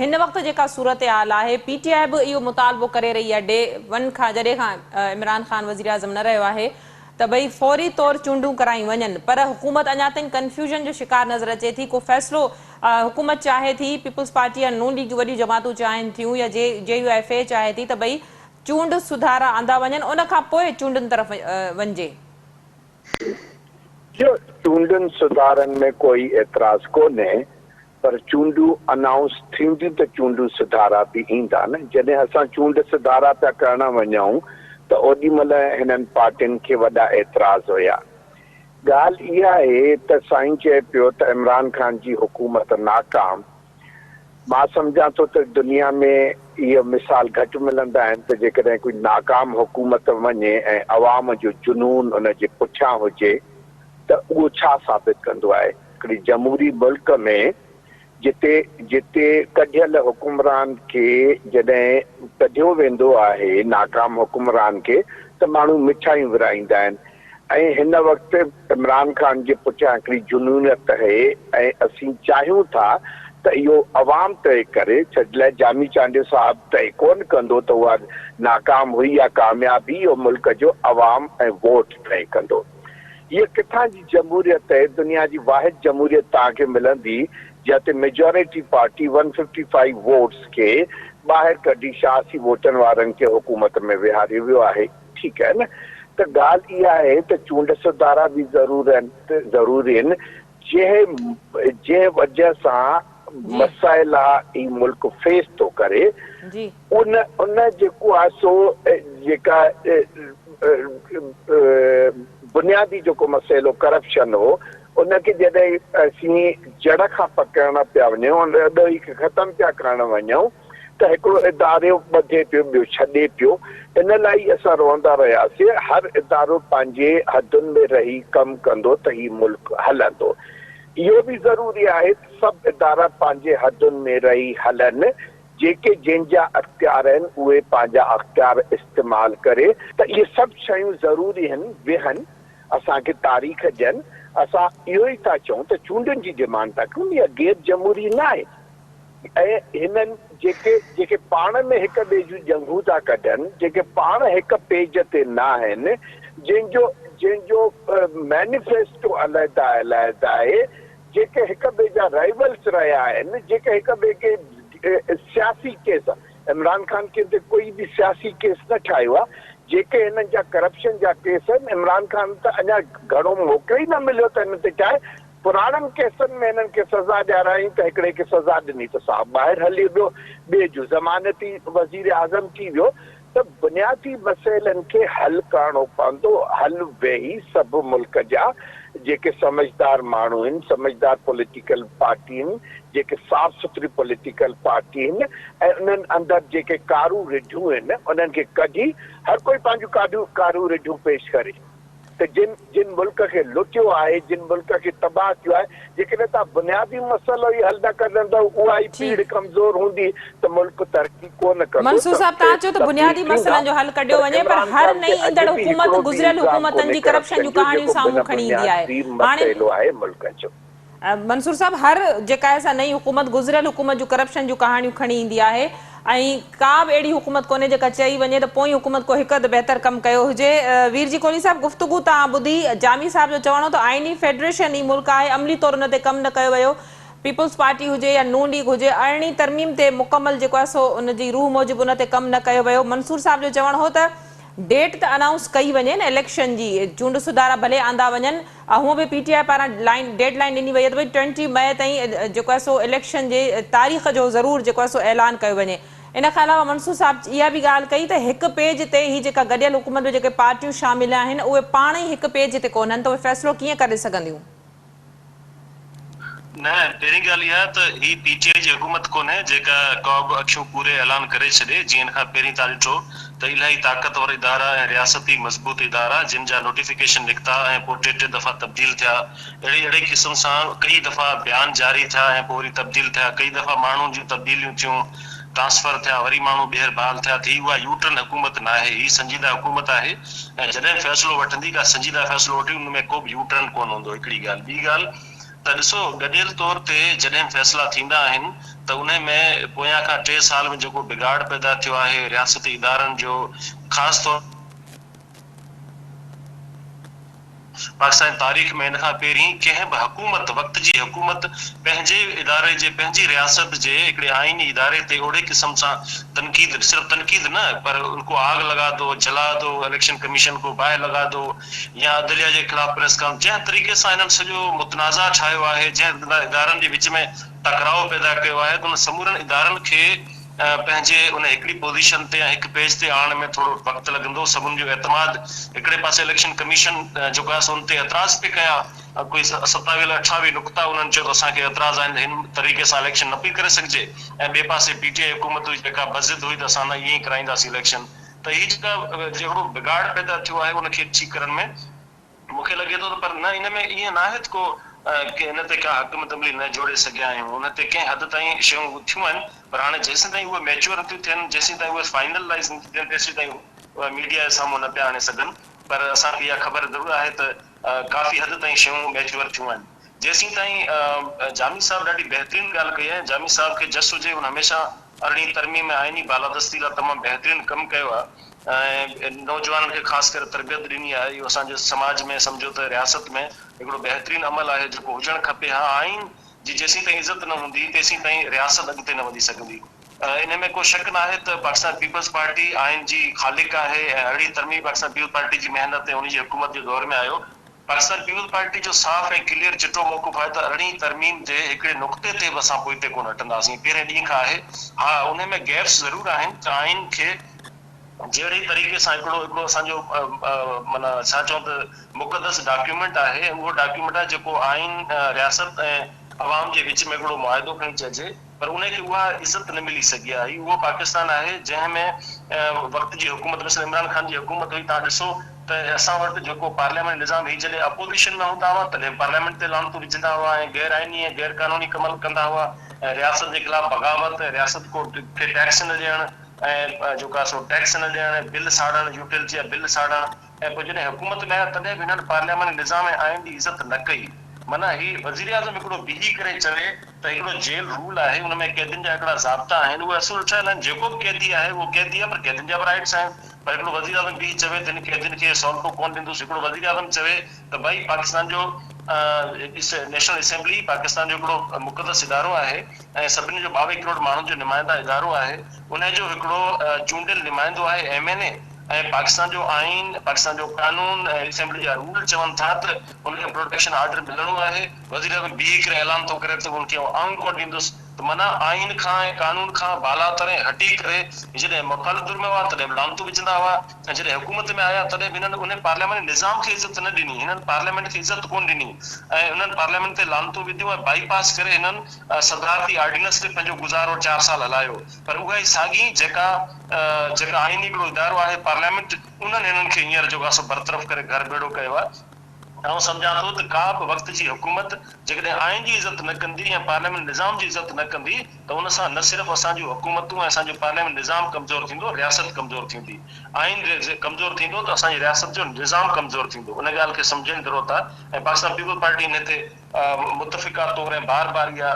هن وقت جيڪا صورتحال آهي پي ٽي آء به اهو مطالبو ڪري رهي آهي ڊي ون کان جڏهن کان عمران خان وزيراعظم نه رهيو آهي ته ڀئي فوري طور چونڊون ڪرايون وڃن پر حڪومت اڃا تائين ڪنفيوژن جو شڪار نظر اچي ٿي ڪو فيصلو حڪومت چاهي ٿي پيپلز پارٽي يا نون ليگ جون وڏيون جماعتون چاهين ٿيون يا جي يو ايف اي چاهي ٿي ته ڀئي چونڊ سڌارا آندا وڃن ان کان پوء چونڊن طرف وڃجي. جو چونڊن سڌارن ۾ ڪوئي اعتراض ڪونهي پر چونڊون انائونس ٿينديون ته چونڊون سڌارا به ايندا نه، جڏهن اسان چونڊ سڌارا پيا ڪرڻ وڃون ته اوڏي مهل هنن پارٽين کي وڏا اعتراض هيا. ڳالهه اها آهي ته سائين چئي پيو ته عمران خان جي حڪومت ناڪام، مان سمجهان ٿو ته دنيا ۾ اهي مثال گهٽ ملندا آهن ته جيڪڏهن ڪوئي ناڪام حڪومت وڃي ۽ عوام جو جنون ان جي پٺيان هجي ته اهو ڇا ثابت ڪندو آهي؟ هڪڙي جمهوري ملڪ ۾ جتي جتي ڪڍيل حڪمران کي جڏهن ڪڍيو ويندو آهي ناڪام حڪمران کي ته ماڻهو مٺايون ورهائيندا آهن ۽ هن وقت عمران خان جي پٺيان هڪڙي جنونيت اهي ۽ اسين چاهيون ٿا ته اهو عوام طئي ڪري ڇا لاء جامي چانڊيو صاحب طئي ڪونه ڪندو ته اها ناڪام هئي يا ڪامياب هئي اهو ملڪ جو عوام ۽ ووٽ طئي ڪندو. هيء ڪٿان جي جمهوريت اهي، دنيا جي واحد جمهوريت توهان کي ملندي جنهن تي majority party one fifty five votes کي ٻاهر ڪڍي 86 ووٽن وارن کي حڪومت ۾ ويهاريو ويو آهي. ٺيڪ آهي نه ته ڳالهه اها آهي ته چونڊ سڌارا به ضرور آهن ضروري آهن جنهن جنهن وجه سان مسئلا هي ملڪ فيس ٿو ڪري ان ان جيڪو آهي سو جيڪا بنيادي جيڪو مسئلو ڪرپشن هو ان کي جڏهن اسين جڙ کان پڪڙڻ پيا وڃون ان ڏوهي کي ختم پيا ڪرڻ وڃون ته هڪڙو ادارو ٻڌي پيو ٻيو ڇڏي پيو ان لاء ئي اسان روئندا رهياسين هر ادارو پنهنجي حدن ۾ رهي ڪم ڪندو ته هي ملڪ هلندو اهو به ضروري آهي ته سڀ ادارا پنهنجي حدن ۾ رهي هلن جيڪي جنهن جا اختيار آهن اهي پنهنجا اختيار استعمال ڪري ته اهي سڀ شيون ضروري آهن ويهن اسان کي تاريخ ڏين اسان اهو ئي ٿا چئون ته چونڊن جي ڊمانڊ ٿا ڪيون اها غير جمهوري ناهي. ۽ هنن جيڪي جيڪي پاڻ ۾ هڪ ٻئي جون ڄنگهون ٿا ڪڍن، جيڪي پاڻ هڪ پيج تي ناهن، جن جو جن جو مينيفيسٽو علحده علحده آهي، جيڪي هڪ ٻئي جا رائيولز رهيا آهن، جيڪي هڪ ٻئي کي سياسي ڪيس عمران خان ڪنهن تي ڪوئي به سياسي ڪيس نه ٺاهيو آهي، جيڪي هنن جا ڪرپشن جا ڪيس آهن، عمران خان ته اڃا گهڻو موقعو ئي نه مليو ته هن تي ٺاهي، پراڻن ڪيسن ۾ هنن کي سزا ڏيارائين ته هڪڙي کي سزا ڏني ته صاحب ٻاهر هلي ويو، ٻئي جو ضمانتي وزيراعظم ٿي ويو ته بنيادي مسئلن کي حل ڪرڻو پوندو، حل ويهي سڀ ملڪ جا جيڪي سمجهدار ماڻهو هن، سمجهدار پوليٽيڪل پارٽي هن، جيڪي صاف سٿري پوليٽيڪل پارٽي هن ۽ انهن اندر جيڪي ڪارون رڍون هن انهن کي ڪڍي هر ڪوئي پنهنجون ڪارون رڍون پيش ڪري. ته جن جن ملڪ کي لٽيو آهي، جن ملڪ کي تباهه ڪيو آهي، جيڪڏهن توهان بنيادي مسئلو ئي حل نه ڪڍندؤ، اها ئي پيڙهه ڪمزور هوندي ته ملڪ ترقي ڪونه ڪندو منصور ته صاحب توهان چيو ته تبديل بنيادي ٿيندا مسئلن جو حل ڪڍيو پر وڃي پر عمران هر خان کي نئين اڄ ايندڙ به حڪومت هڪڙو به گذريل الزام حڪومتن ڪونهي جي ڪرپشن ڪرپشن جون جو ڪهاڻيون جيڪو سامهون بنا کڻي ايندي آهي بنيادي هاڻي مسئلو آهي ملڪ جو. منصور صاحب هر جيڪا آهي سا نئين حڪومت گذريل حڪومت جون ڪرپشن جون ڪهاڻيون کڻي ايندي آهي ۽ ڪا به اهڙي حڪومت ڪونهي جيڪا چئي وڃي ته پوئين حڪومت ڪو هڪ اڌ بهتر ڪم ڪيو هجي. وير جي ڪولهي صاحب گفتگو توهان ٻڌي جامي صاحب جو چوڻ هو ته آئيني فيڊريشن ئي ملڪ آهي عملي طور ان تي ڪم نه ڪيو ويو پيپلز پارٽي هجي يا نون ليگ هجي ارڙهين ترميم تي مڪمل جيڪو آهي سو ان جي روح موجب ان تي ڪم نه ڪيو ويو منصور صاحب جو چوڻ هو ته ڊيٽ ته انائونس ڪئي وڃي نه اليڪشن جي، چونڊ سڌارا ڀلي آندا وڃن، هونء به پي ٽي آء پاران لائين ڊيڊ لائين ڏني وئي آهي ته ڀئي ٽوئنٽي مئي تائين جيڪو آهي سو اليڪشن جي تاريخ جو ضرور جيڪو آهي سو اعلان ڪيو وڃي. ان کان علاوه منصور صاحب اها به ڳالهه ڪئي ته هڪ پيج تي هي جيڪا گڏيل حڪومت ۾ جيڪي پارٽيون شامل آهن اهي پاڻ ئي هڪ پيج تي ڪونهن ته اهي فيصلو ڪيئن ڪري سگهنديون. نه، پهرين ڳالهه اها ته هي پي ٽي آء جي حڪومت ڪونهي جيڪا ڪا به اکيون پوري اعلان ڪري ڇڏي، جيئن ان کان پهرين تان ڏٺو ته الاهي طاقتور ادارا ۽ رياستي مضبوط ادارا جن جا نوٽيفڪيشن نڪتا ۽ پوء ٽي ٽي دفعا تبديل ٿيا، اهڙي اهڙي قسم سان ڪئي دفعا بيان جاري ٿيا ۽ پوء وري تبديل ٿيا، ڪئي دفعا ماڻهن جون تبديليون ٿيون، ٽرانسفر ٿيا وري ماڻهو ٻيهر بحال ٿيا ته هي اها يو ٽرن حڪومت ناهي هي سنجيده حڪومت آهي ۽ جڏهن به فيصلو وٺندي ڪا سنجيده فيصلو وٺي ان ۾ ڪو به يو ٽرن ڪونه هوندو هڪڙي ڳالهه ٻي ڳالهه ته ڏسو گڏيل طور تي جڏهن به فيصلا ٿيندا آهن ته انهي ۾ پويان کان ٽي سال ۾ جيڪو بگاڙ پيدا ٿيو آهي رياستي ادارن جو خاص طور پاڪستان جي تاريخ ۾ ان کان پهرين ڪنهن به حڪومت، وقت جي حڪومت پنهنجي اداري جي، پنهنجي رياست جي هڪڙي آئيني اداري تي اهڙي قسم سان تنقيد، صرف تنقيد نه پر ان ڪو آگ لگا دو، جلا دو، اليڪشن ڪميشن ڪو باهه لگا دو يا عدليه جي خلاف پريس ڪانفرنس، جنهن طريقي سان هنن سڄو متنازع ٺاهيو آهي، جنهن ادارن جي وچ ۾ ٽڪراء پيدا ڪيو آهي ته انهن سمورن ادارن کي پنهنجي ان هڪڙي پوزيشن تي يا هڪ پيج تي آڻڻ ۾ ٿورو وقت لڳندو، سڀن جو اعتماد هڪڙي پاسي اليڪشن ڪميشن جيڪو آهي سو ان تي اعتراض پئي ڪيا، ڪوئي ستاويهه الاء اٺاويهه نقطا انهن چيو ته اسان کي اعتراض آهن ته هن طريقي سان اليڪشن نه پئي ڪري سگهجي ۽ ٻئي پاسي پي ٽي آء حڪومت هئي جيڪا بضد هئي ته اسان نه ائين ئي ڪرائينداسين اليڪشن ته هي جيڪا جهڙو بگاڙ پيدا ٿيو آهي ان کي ٺيڪ ڪرڻ ۾ مون کي لڳي ٿو ته پر نه ان ۾ ائين ناهي ته ڪو ان تي ڪا حڪمت عملي نه جوڙي سگهيا آهيون ان تي ڪنهن حد تائين شيون ٿيون آهن پر هاڻي جيسين تائين اهي ميچوئر نٿيون ٿين جيسين تائين اهي فائنلائيز نٿيون ٿين تيسين تائين اهي ميڊيا جي سامهون نه پيا آڻي سگهن پر اسان کي اها خبر ضرور آهي ته ڪافي حد تائين شيون ميچوئر ٿيون آهن جيسين تائين جامي صاحب ڏاڍي بهترين ڳالهه ڪئي آهي جامي صاحب کي جس هجي هن هميشه ارڙهين ترميم ۾ آئيني بالادستي لاء تمام بهترين ڪم ڪيو آهي. ۽ نوجوانن کي خاص ڪري تربيت ڏني آهي اهو اسان جي سماج ۾ سمجهو ته رياست ۾ هڪڙو بهترين عمل آهي جيڪو هجڻ کپي ها آئين جي جيسين تائين عزت نه هوندي تيسين تائين رياست اڳتي نه وڌي سگهندي ان ۾ ڪو شڪ ناهي ته پاڪستان پيپلز پارٽي آئين جي خالق آهي ۽ ارڙهين ترميم پاڪستان پيپلز پارٽي جي محنت ۽ ان جي حڪومت جي دور ۾ آيو پاڪستان پيپلز پارٽي جو صاف ۽ ڪليئر چٽو موقف آهي ته ارڙهين ترميم جي هڪڙي نقطي تي به اسان پوئتي ڪونه هٽنداسين، پهرين ڏينهن کان آهي، ها انهي ۾ گيپس ضرور آهن ته آئين کي جهڙي طريقي سان هڪڙو هڪڙو اسان جو معنيٰ ڇا چئون ته مقدس ڊاڪيومينٽ آهي ۽ اهو ڊاڪيومينٽ آهي جيڪو آئين رياست ۽ عوام جي وچ ۾ هڪڙو معاهدو کڻي چئجي. پر انهي کي اها عزت نه ملي سگهي آهي. هي اهو پاڪستان آهي جنهن ۾ وقت جي حڪومت مثل عمران خان جي حڪومت هئي توهان ڏسو ته اسان وٽ جيڪو پارلياماني نظام هي جڏهن اپوزيشن ۾ هوندا هئا تڏهن پارليامينٽ تي لعنتون وجهندا هئا ۽ غير آئيني ۽ غير قانوني ڪم ڪندا هئا ۽ رياست جي خلاف بغاوت ۽ رياست ڪو کي ٽيڪس نه ڏيڻ ۽ جيڪو آهي سو ٽيڪس نه ڏيڻ ۽ بل ساڙڻ يوٽيلٽي جا بل ساڙڻ ۽ پوء جڏهن حڪومت ۾ آيا تڏهن به هنن پارلياماني نظام ۽ آئين جي عزت نه ڪئي. معنيٰ هي وزيراعظم هڪڙو بيهي ڪري چوي ته هڪڙو جيل رول آهي ان ۾ قيدين جا هڪڙا ضابطا آهن اهي اصول ٺهيل آهن جيڪو به قيدي آهي اهو قيدي آهي پر قيدين جا به رائيٽس آهن پر هڪڙو وزيراعظم بيهي چوي ته هن قيدين کي سهولتون ڪونه ڏيندس هڪڙو وزيراعظم چوي ته ڀائي پاڪستان جو نيشنل اسيمبلي پاڪستان جو هڪڙو مقدس ادارو آهي ۽ سڀني جو 22 ڪروڙ ماڻهن جو نمائنده ادارو آهي انهي جو هڪڙو چونڊيل نمائندو آهي ايم اين اي ۽ پاڪستان جو آئين، پاڪستان جو قانون ۽ اسيمبلي جا رول چون ٿا ته ان کي پروٽيڪشن آرڊر ملڻو آهي، وزيراعظم بيهي ڪري اعلان ٿو ڪري ته ان کي آئون ڪونه ڏيندس ته معنيٰ آئين کان ۽ قانون کان بالاتر ۽ هٽي ڪري جڏهن مخالف ڌر ۾ هئا تڏهن به لعنتون وجهندا هئا ۽ جڏهن حڪومت ۾ آيا تڏهن به هنن ان پارلياماني نظام کي عزت نه ڏني، هنن پارليامينٽ کي عزت ڪونه ڏني ۽ هنن پارليامينٽ تي لعنتون وڌيون ۽ بائي پاس ڪري هنن صدارتي آرڊيننس تي پنهنجو گذارو چار سال هلايو. پر اها ئي ساڳي جيڪا جيڪا آئيني هڪڙو ادارو آهي پارليامينٽ انهن هنن کي هينئر جيڪو آهي سو برطرف ڪري گهر ڀيڙو ڪيو آهي. آئون سمجهان ٿو ته ڪا به وقت جي حڪومت جيڪڏهن آئين جي عزت نه ڪندي ۽ پارليامينٽ نظام جي عزت نه ڪندي ته ان سان نه صرف اسان جون حڪومتون ۽ اسان جو پارليامينٽ نظام ڪمزور ٿيندو رياست ڪمزور ٿيندي. آئين ڪمزور ٿيندو ته اسان جي رياست جو نظام ڪمزور ٿيندو. ان ڳالهه کي سمجهڻ جي ضرورت آهي ۽ پاڪستان پيپلز پارٽي ان تي متفقه طور ۽ بار بار اها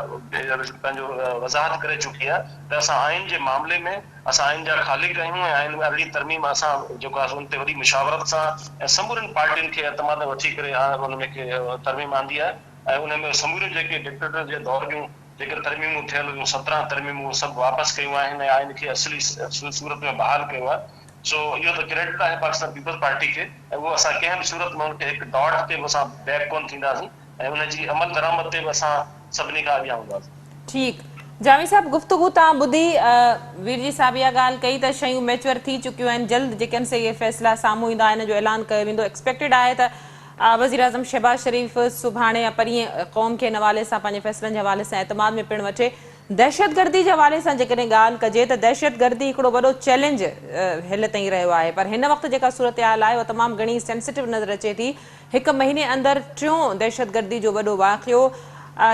پنهنجو وضاحت ڪري چڪي آهي ته اسان آئين جي معاملي ۾ اسان آئين جا خالق آهيون ۽ آئين ۾ ارڙهين ترميم اسان جيڪو آهي سو ان تي وڏي مشاورت سان ۽ سمورين پارٽين کي اعتماد ۾ وٺي ڪري ان ۾ ترميم آندي آهي ۽ ان ۾ سموريون جيڪي ڊڪٽيٽر جي دور جون جيڪي ترميمون ٿيل هيون 17 ترميمون اهي سڀ واپس ڪيون آهن ۽ آئين کي اصلي صورت ۾ بحال ڪيو آهي سو اهو ته ڪريڊٽ آهي پاڪستان پيپلز پارٽي کي ۽ اهو اسان ڪنهن به صورت ۾ ان کي هڪ ڊاٽ تي به اسان بيڪ ڪونه ٿينداسين ۽ ان جي عمل درآمد تي به اسان سڀني کان اڳيان هونداسين. ٺيڪ جامي صاحب گفتگو تان ٻڌي ويرجي صاحب اها ڳالهه ڪئي ته شيون ميچوئر ٿي چڪيون آهن جلد جيڪي آهن سي اهي فيصلا سامهون ايندا ان جو اعلان ڪيو ويندو ايڪسپيڪٽيڊ آهي ته وزيراعظم شهباز شريف سڀاڻي يا پرينء قوم کي ان حوالي سان پنهنجي فيصلن جي حوالي سان اعتماد ۾ پڻ وٺي. دهشتگردي جي حوالي سان جيڪڏهن ڳالهه ڪجي ته دهشتگردي هڪڙو وڏو چئلينج هيل تائين رهيو آهي پر هن وقت جيڪا صورتحال آهي اها تمام گهڻي سينسيٽو نظر اچي ٿي. هڪ مهيني اندر ٽيون دهشتگردي جو وڏو واقعو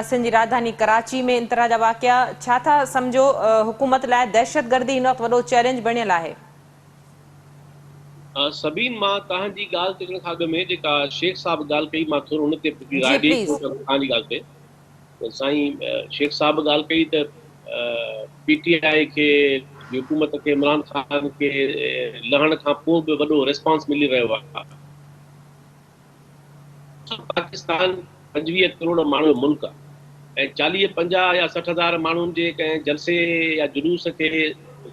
سنڌ جي راڄڌاني ڪراچي ۾ ان طرح جا واقعا ڇا ٿا سمجهو حڪومت لاء دهشتگردي هن وقت وڏو چئلينج بڻيل آهي. سبين مان توهان جي ڳالهه تي اچڻ کان اڳ ۾ جيڪا شيخ صاحب ڳالهه ڪئي مان ٿورو ان تي به راء جي ڏئي پليز. ٿو توهان جي ڳالهه تي ته سائين شيخ صاحب ڳالهه ڪئي ته پي ٽي آء کي جي حڪومت کي عمران خان کي لهڻ کان پوء به وڏو ريسپانس ملي رهيو آهي. پاڪستان 25 ڪروڙ ماڻهن جو ملڪ آهي ۽ 40 50 يا 60 هزار ماڻهن جي ڪنهن جلسي يا جلوس کي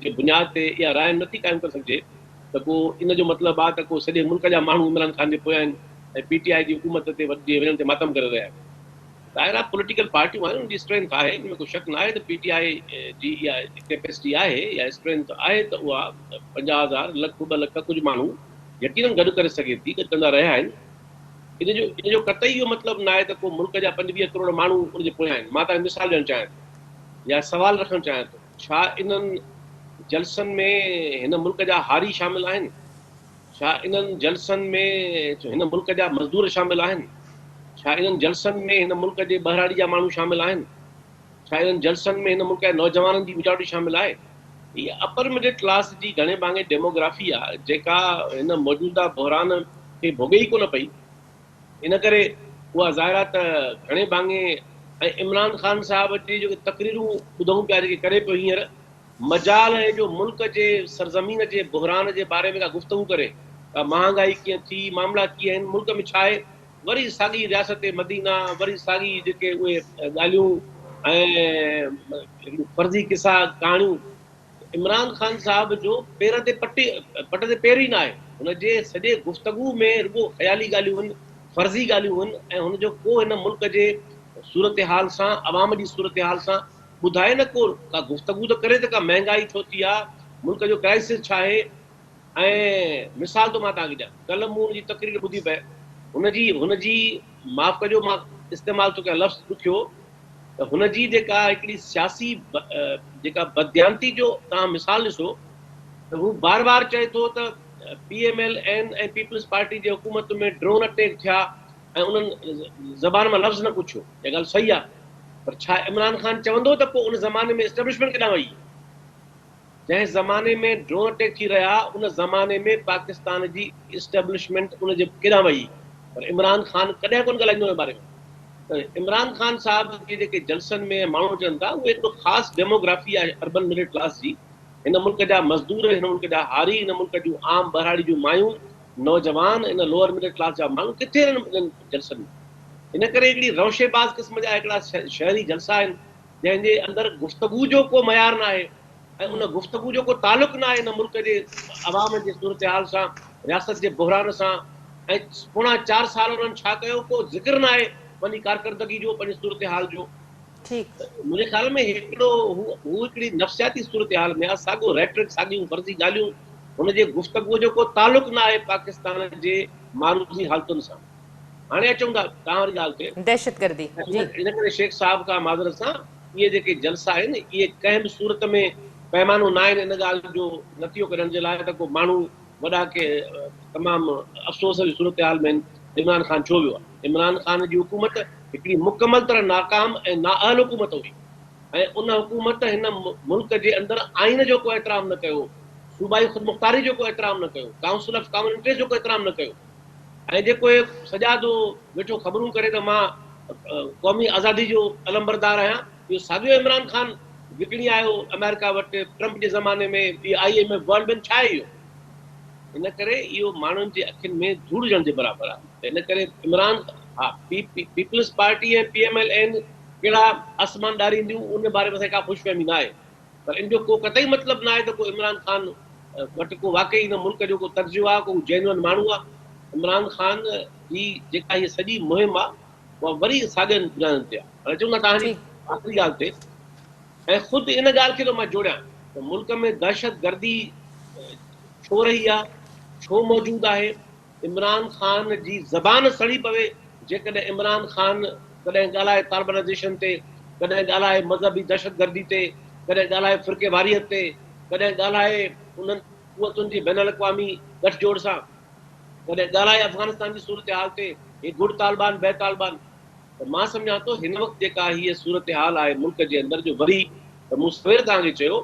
جي بنياد تي اها راء نٿي قائم ڪري سگهجي ته ڪو ان جو مطلب آهي ته ڪو سڄي ملڪ جا ماڻهو عمران خان جي پويان آهن ۽ پي ٽي آء جي حڪومت تي جي وڃڻ تي ماتم ڪري رهيا آهن. ظاهر آهي پوليٽيڪل پارٽيون آهن انهن جي اسٽرينٿ آهي ان ۾ ڪو شڪ ناهي ته پي ٽي آء جي اها ڪيپيسٽي آهي يا اسٽرينٿ آهي ته اها 50 هزار لک ٻه لک ڪجهه ماڻهو يقينن گڏ ڪري سگهي ٿي، گڏ ڪندا رهيا آهن. ان جو ان جو قطعي اهو مطلب ناهي ته ڪو ملڪ جا 25 ڪروڙ ماڻهو ان جي پويان آهن. مان توهان کي مثال ڏيڻ چاهيان ٿو يا سوال رکڻ چاهيان ٿو، ڇا انهن جلسن ۾ هن ملڪ جا هاري شامل آهن؟ ڇا انهن جلسن ۾ هن ملڪ جا مزدور شامل آهن؟ ڇا انهن جلسن ۾ هن ملڪ جي ٻهراڙي جا ماڻهو شامل آهن؟ ڇا انهن جلسن ۾ هن ملڪ جي نوجوانن جي ميجارٽي شامل آهي؟ هيء اپر مڊل ڪلاس جي گهڻي ڀاڱي ڊيموگرافي آهي، جيڪا هن موجوده بحران کي ڀوڳي ئي ڪونه پئي. ان ڪري اها ظاهر آهي ته گهڻي ڀاڱي ۽ عمران خان صاحب جي جيڪي تقريرون ٻڌون پيا جيڪي ڪري پيو هينئر مجال آهي جو ملڪ جي سرزمين جي بحران جي باري ۾ ڪا گفتگو ڪري، ڪا مهانگائي ڪيئن ٿي، معاملا ڪيئن آهن، ملڪ ۾ ڇا آهي، وري ساڳي رياست مدينه، وري ساڳي جيڪي اهي ڳالهيون ۽ فرضي قصا ڪهاڻيون. عمران خان صاحب جو پير تي پٽي پٽ تي پير ئي ناهي، هن جي سڄي گفتگو ۾ رڳو خيالي ڳالهيون هن، فرضي ڳالهيون هن ۽ هن جو ڪو هن ملڪ جي صورتحال سان، عوام جي صورتحال سان ٻڌائي نه ڪو ڪا گفتگو ته ڪري ته ڪا مهنگائي ڇو ٿي آ، ملڪ جو ڪرائسس ڇا آهي ۽ مثال ٿو مان توهان کي ڏيان ڪلهه مون هن جي تقرير ٻڌي پئي هن جي هن جي معاف ڪجو مان استعمال ٿو ڪيان لفظ ڏکيو ته هن جي جيڪا هڪڙي سياسي جيڪا بدديانتي جو توهان مثال ڏسو ته هو بار بار چئي ٿو ته P M L N ۽ Peoples Party جي حڪومت ۾ ڊرون اٽيڪ ٿيا ۽ انهن زبان مان لفظ نه ڪڇيو. اها ڳالهه صحيح آهي پر ڇا عمران خان چوندو ته پوء ان زماني ۾ اسٽيبلشمينٽ ڪيڏانهن وئي؟ جنهن زماني ۾ ڊرون اٽيڪ ٿي رهيا ان زماني ۾ پاڪستان جي اسٽيبلشمينٽ ان جي ڪيڏانهن وئي؟ پر عمران خان ڪڏهن ڪونه ڳالهائيندو ان باري ۾ ته عمران خان صاحب جي جيڪي جلسن ۾ ماڻهو اچن ٿا اهي هڪڙو خاص ڊيموگرافي آهي اربن مڊل ڪلاس جي هن ملڪ جا مزدور هن ملڪ جا هاري هن ملڪ جون عام ٻهراڙي جون مايون نوجوان ان لوئر مڊل ڪلاس جا ماڻهو ڪٿي آهن انهن جلسن ۾؟ ان ڪري هڪڙي روشي باز قسم جا هڪڙا شهري جلسا آهن جنهن جي اندر گفتگو جو ڪو معيار ناهي ۽ ان گفتگو جو ڪو تعلق ناهي ان ملڪ جي عوام جي صورتحال سان، رياست جي بحران سان ۽ پوڻا چار سال انهن ڇا ڪيو ڪو ذڪر ناهي پنهنجي ڪارڪردگي جو پنهنجي صورتحال جو. ٺيڪ. منهنجي خيال ۾ هڪڙو هو هو هڪڙي نفسياتي صورتحال ۾ آ، ساڳو ريٽرڪ، ساڳيون فرضي ڳالهيون، هن جي گفتگوء جو ڪو تعلق نه آهي پاڪستان جي معروضي حالتن سان. هاڻي اچون ٿا توهان واري ڳالهه تي. دهشتگردي، جي. ان ڪري شيخ صاحب کان معذرت سان اهي جيڪي جلسا آهن اهي ڪنهن به صورت ۾ پيمانو نه آهن ان ڳالهه جو نتيجو ڪڍڻ جي لاء ته ڪو ماڻهو وڏا ڪي تمام افسوس جي صورتحال ۾ آهن ته عمران خان ڇو ويو آهي. عمران خان جي حڪومت هڪڙي مڪمل طرح ناڪام ۽ نااهل حڪومت هئي ۽ ان حڪومت هن ملڪ جي اندر آئين جو ڪو احترام نه ڪيو، صوبائي خودمختاري جو ڪو احترام نه ڪيو، ڪائونسل آف ڪامن انٽريسٽ جو ڪو احترام نه ڪيو ۽ جيڪو هي سجادو ويٺو خبرون ڪري ته مان قومي آزادي جو علمبردار آهيان، اهو ساڳيو عمران خان وڪڻي آيو آمريڪا وٽ ٽرمپ جي زماني ۾ اهي I M F world bank ڇا آهي اهو؟ ان ڪري اهو ماڻهن جي اکين ۾ ڌوڙ وجهڻ جي برابر آهي ته ان ڪري عمران ها P Peoples Party ۽ P M L N ڪهڙا آسمان ڏارينديون ان باري ۾ اسان کي ڪا خوش فهمي نه آهي پر ان جو ڪو قطعي مطلب نه آهي ته ڪو عمران خان وٽ ڪو واقعي ان ملڪ جو ڪو تجزيو آهي ڪو جينوئن ماڻهو آهي عمران خان جي جيڪا هي سڄي مهم آهي اها وري ساڳين بنيادن تي آهي هاڻي اچون ٿا توهان جي آخري ڳالهه تي ۽ خود ان ڳالهه کي ٿو مان جوڙيان ته ملڪ ۾ دهشتگردي ڇو رهي آ، ڇو موجود آهي، عمران خان جي زبان سڙي پوي جيڪڏهن عمران خان ڪڏهن ڳالهائي طالبانائيزيشن تي، ڪڏهن ڳالهائي مذهبي دهشتگردي تي، ڪڏهن ڳالهائي فرقيواريت تي، ڪڏهن ڳالهائي انهن قوتن جي بين الاقوامي ڳٺ جوڙ سان، ڪڏهن ڳالهائي افغانستان جي صورتحال تي، هي گڊ طالبان بيڊ طالبان. ته مان سمجهان ٿو هن وقت جيڪا هيء صورتحال آهي ملڪ جي اندر جو وري ته مون سوير توهان کي چيو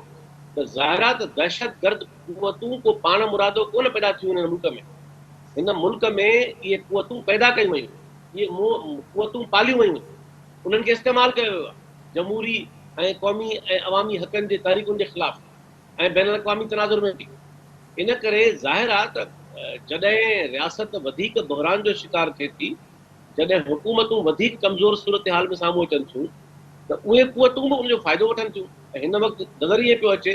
ته ظاهر آهي ته دهشتگرد قوتون ڪو پاڻ مرادو ڪونه پيدا ٿيون هن ملڪ ۾ هن ملڪ ۾ اهي قوتون پيدا ڪيون ويون اهي قوتون پاليون ويون انهن کي استعمال ڪيو ويو آهي جمهوري ۽ قومي ۽ عوامي حقن جي تحريڪن جي خلاف ۽ بين الاقوامي تناظر ۾ به ان ڪري ظاهر آهي ته جڏهن رياست وڌيڪ بحران جو شڪار ٿئي ٿي جڏهن حڪومتون وڌيڪ ڪمزور صورتحال ۾ سامهون اچن ٿيون ته اهي قوتون به ان جو فائدو وٺن ٿيون ۽ هن وقت نظر ائين پيو اچي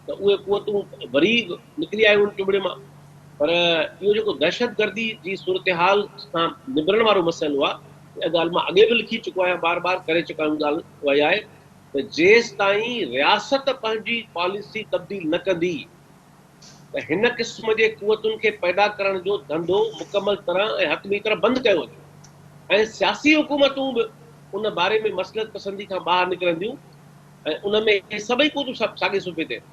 ته اهي قوتون وري نڪري آيون آهن چنبڙي مان پر اهو جيڪو دهشتگردي جي صورتحال سان نبرڻ وارو مسئلو آهي اها ڳالهه مان اڳي به لکي چڪو آهيان بار بار ڪري چڪو آهيان ڳالهه اها ئي آهي ته جيستائين رياست پنهنجي پاليسي تبديل نه ڪندي ته هن قسم جي قوتن کي پيدا ڪرڻ جو ڌنڌو مڪمل طرح ۽ حتمي طرح بند ڪيو وڃي ۽ سياسي حڪومتون به ان باري ۾ مصلحت پسندي کان ٻاهر نڪرنديون ۽ ان ۾ اهي سڀئي قوتون ساڳئي صفحي تي آهن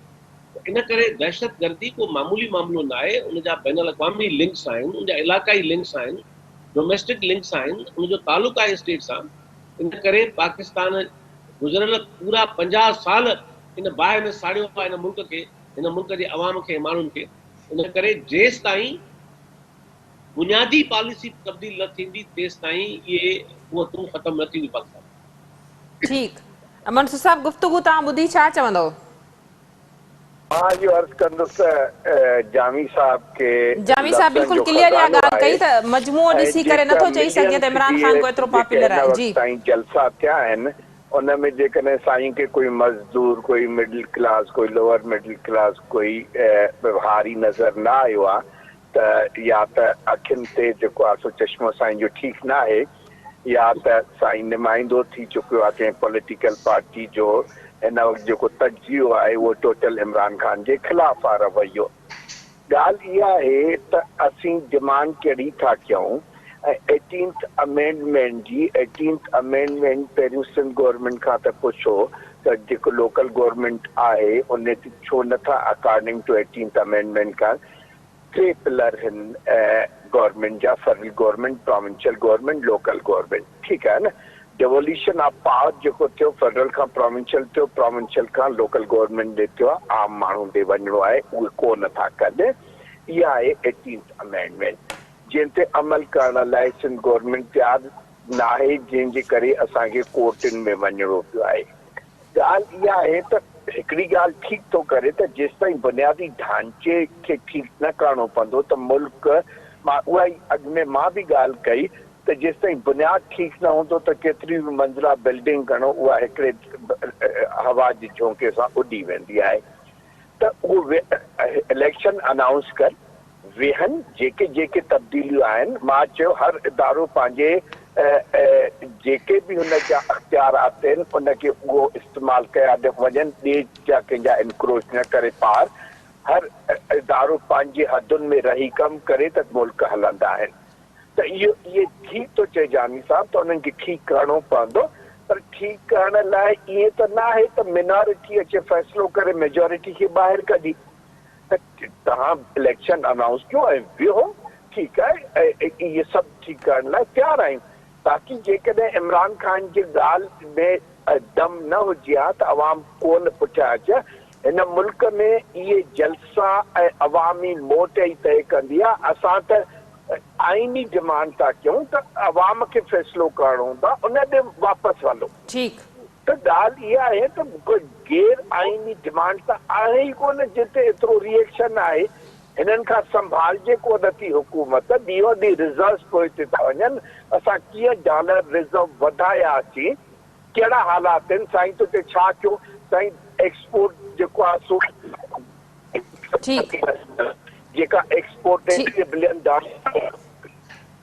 ته ان ڪري دهشتگردي ڪو معمولي معاملو ناهي ان جا بين الاقوامي لنڪس آهن ان جا علاقائي لنڪس آهن ڊوميسٽڪ لنڪس آهن ان جو تعلق آهي اسٽيٽ سان ان ڪري پاڪستان گذريل پورا 50 سال ان باهه ۾ ساڙيو آهي هن ملڪ کي هن ملڪ جي عوام کي ۽ ماڻهن کي ان ڪري جيستائين بنيادي پاليسي تبديل نه ٿيندي تيستائين اهي قوتون ختم نه ٿينديون پاڪستان ۾. ٺيڪ منصور صاحب گفتگو توهان ٻڌي ڇا چوندؤ؟ مان اهو عرض ڪندس ته جامي صاحب کي جامي صاحب لفظن بلڪل جو ڪليئر اها خزانو ڳالهه آهي ڪئي ته مجموعو ۽ ڏسي ڪري جيڪا نٿو چئي سگهجي ملين ته عمران خان ڪو ايترو جيڪي پاپولر هن آهي وقت جي. تائين جلسا ٿيا آهن ان ۾ جيڪڏهن سائين کي ڪوئي مزدور ڪوئي مڊل ڪلاس ڪوئي لوئر مڊل ڪلاس ڪوئي هاري نظر نه آيو آهي ته يا ته اکين تي جيڪو آهي سو چشمو سائين جو ٺيڪ نه آهي يا ته سائين نمائندو ٿي چڪيو آهي ڪنهن پوليٽيڪل پارٽي جو هن وقت جيڪو تجزيو آهي اهو ٽوٽل عمران خان جي خلاف آهي رويو. ڳالهه اها آهي ته اسين ڊمانڊ ڪهڙي ٿا ڪيون ۽ ايٽينٿ امينڊمينٽ جي ايٽينٿ امينڊمينٽ پهريون سنڌ گورنمينٽ کان ته پڇو ته جيڪو لوڪل گورنمينٽ آهي ان تي ڇو نٿا اڪارڊنگ ٽو ايٽينٿ امينڊمينٽ کان ٽي پلر هن گورنمينٽ جا federal government, provincial government, local government ٺيڪ آهي نه ڊيووليشن آف پاور جيڪو ٿيو فيڊرل کان پراونشل ٿيو پراونشل کان لوڪل گورنمينٽ ڏي ٿيو آهي عام ماڻهو ڏي وڃڻو آهي اهي ڪو نه ٿا ڪن اها آهي ايٽينٿ امينڊمينٽ جنهن تي عمل ڪرڻ لاء سنڌ گورنمينٽ تيار ناهي جنهن جي ڪري اسان کي ڪورٽن ۾ وڃڻو پيو آهي. ڳالهه اها آهي ته هڪڙي ڳالهه ٺيڪ ٿو ڪري ته جيستائين بنيادي ڍانچي کي ٺيڪ نه ڪرڻو پوندو ته ملڪ مان اها ئي اڳ ۾ مان به ڳالهه ڪئي ته جيستائين بنياد ٺيڪ نه هوندو ته ڪيتري به منزله بلڊنگ کڻو اها هڪڙي هوا جي جهونڪي سان اڏي ويندي آهي ته اهو اليڪشن انائونس ڪر ويهن جيڪي جيڪي تبديليون آهن مان چيو هر ادارو پنهنجي جيڪي به هن جا اختيارات آهن ان کي اهو استعمال ڪيا وڃن ٻئي جا ڪنهن جا انڪروچ نه ڪري پار هر ادارو پنهنجي حدن ۾ رهي ڪم ڪري ته ملڪ هلندا آهن ته اهو اهي ٺيڪ ٿو چئي جاني صاحب ته انهن کي ٺيڪ ڪرڻو پوندو پر ٺيڪ ڪرڻ لاء ائين ته ناهي ته مينارٽي اچي فيصلو ڪري ميجارٽي کي ٻاهر ڪڍي ته توهان اليڪشن انائونس ڪيو ۽ ويهو ٺيڪ آهي ۽ اهي سڀ ٺيڪ ڪرڻ لاء تيار آهيون باقي جيڪڏهن عمران خان جي ڳالهه ۾ دم نه هجي ها ته عوام ڪونه پٺيان اچي ها هن ملڪ ۾ اهي جلسا ۽ عوامي موٽ ئي طئي ڪندي ها اسان ته آئيني ڊمانڊ ٿا ڪيون ته عوام کي فيصلو ڪرڻو هوندو آهي ان ڏي واپس هلو. ٺيڪ. ته ڳالهه اها آهي ته ڪو غير آئيني ڊمانڊ ته آهي ئي ڪونه جنهن تي ايترو ري ايڪشن آهي. هنن کان سنڀالجي ڪونه ٿي حڪومت، ڏينهون ڏينهن ريزروز پوئتي ٿا وڃن، اسان ڪيئن ڊالر ريزرو وڌاياسين، ڪهڙا حالات آهن، سائين تو چئي ڇا ڪيو، سائين ايڪسپورٽ جيڪو آهي سو ٺيڪ. جيڪا ايڪسپورٽ 33 بلين ڊالر.